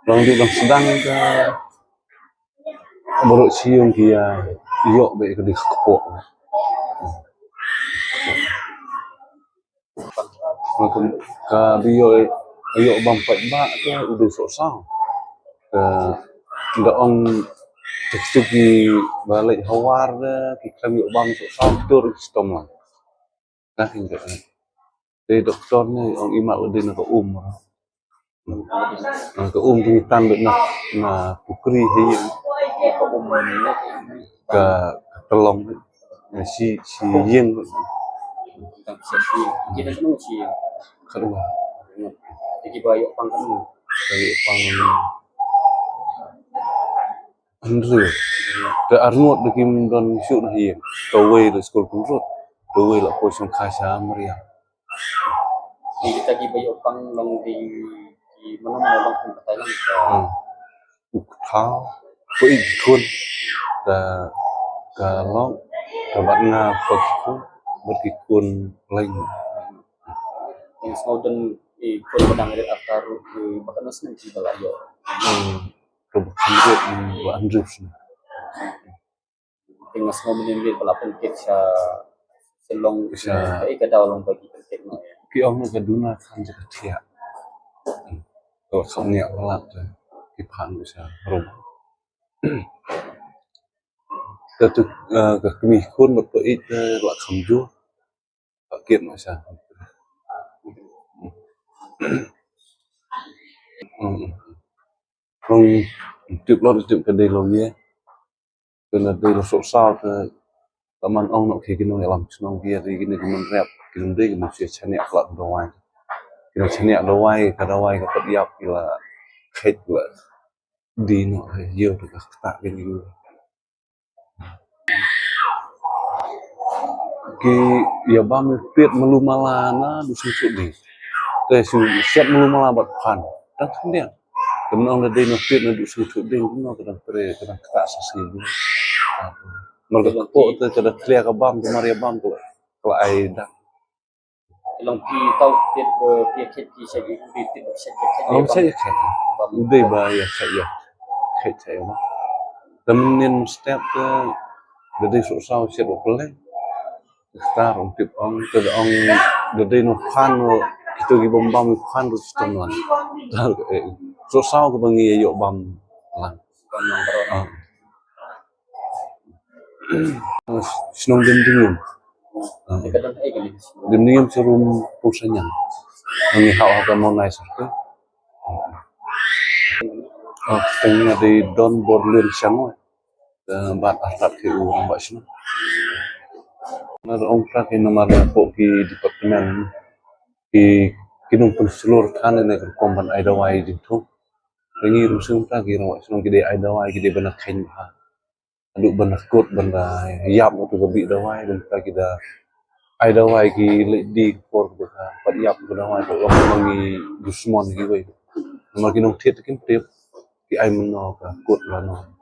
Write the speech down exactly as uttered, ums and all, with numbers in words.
Dang dei dang sdang ka baroh shi ïing ki ïa ïoh bad ka dei ka kpoh. Ka dei ïoh, ïoh bam pat ba ka u dei soh saw. Ka da ong, tik tik ki ba leit hawar da ki khlem ïoh bam soh saw, tur ki stom lang. Ka kin ka. Te doktor ne ong imat la dei na ka um. Ah, ka um ki tan na, na pukri hi. Ka um ne ka, ka tlong ne. Na shi, shi ïing. Tang shi shi. Kita semua shi. Ka ruh. Jadi ba ïoh pang kan. Ka ïoh pang. Hynriew. Te arngut da kim don shuh na ïing. Kawei la skul pynrut. Kawei la poi shong kha sha Mariang. Ni kita ki ba ïoh pang long di, di mana mana long pun ka Thailand. Hmm. U kthau, ko i ki khun. Ka, ka long, ka bat nga ko ki khun, bat ki khun leng. Yang sngew don i khun ba dang rit after i ba ka nos nang ki ba la ïoh. Hmm. Ka ba kham rit, hmm, ba hynriew snem. Teng nga sngew mynnin rit ba la pynkit sha Shillong. Sha. Ka i ka daw long ba ki pynkit noh. Ki ong na ka duna khan ja ka thiah. Ka kham ngiah palat te. Ki phan sha rum. Ka tu, eh, ka kmie khun bad ka ïeit te la kham jur. Ka kit noh sha. Hmm. Long tip, long tip ka dei long ïa. Kane dei la soh saw te, te man ong noh ki, ki nongïalam shnong ki, ki ne ki nongrep, ki nong dei ki nong shaniah khlad dawai. Ki nong shaniah dawai, ka dawai ka pat ïap, ki la kheit la. Dei noh ïa te ka ktah ki ne ki. Ki ïa bam ïa peit malu mala na du sngewthuh ding. Te shu siat malu mala bad phan. Dang khyndiat. Te mynta ong da dei na peit na du sngewthuh ding, kumno ka dang tre, ka dang ktah sa sngi. Mar ka kpoh te ka da khlia ka bam, ka mar ïa bam ka la, ka la ai dak. Long phi tau peit, eh, phi khet phi shet, phi peit phi shet, phi khet. Long shet khet. Bam. U dei ba ïa khet ïa. Khet ïa ma. Te mynnin step te da dei soh saw shet u pleng. Star ong tip ong, te da ong da dei noh phan ruh, kito ki bym bam phan ruh stem lang. Tar, eh, soh saw ka ba ngi ïoh bam lang. Bam lang baroh. Ah. Shnong Dendingim. Ah. Dendingim sharum Pungsanyang. Ngi hap hap ka monai sirke. Ah, teng nga dei don bor lun shang. Te bad artat ki u rangbah shnong. Nga ong pra ki namar hapoh ki department ki, ki nongpynshlur than ne ka rukom ban ai dawai jingthung. Te ngi ruh sngewthuh ki rangbah shnong ki dei ai dawai, ki dei ban da kheiñ bha. Haduh ban da kut, ban da ïap ïa ka bih dawai, ban da ki da ai dawai ki leit die ka por ba ka pat ïap ka dawai, ba long ma ngi dusmon kiwei. Namar ki nongthied kim tip ki ai mynno ka kut lano.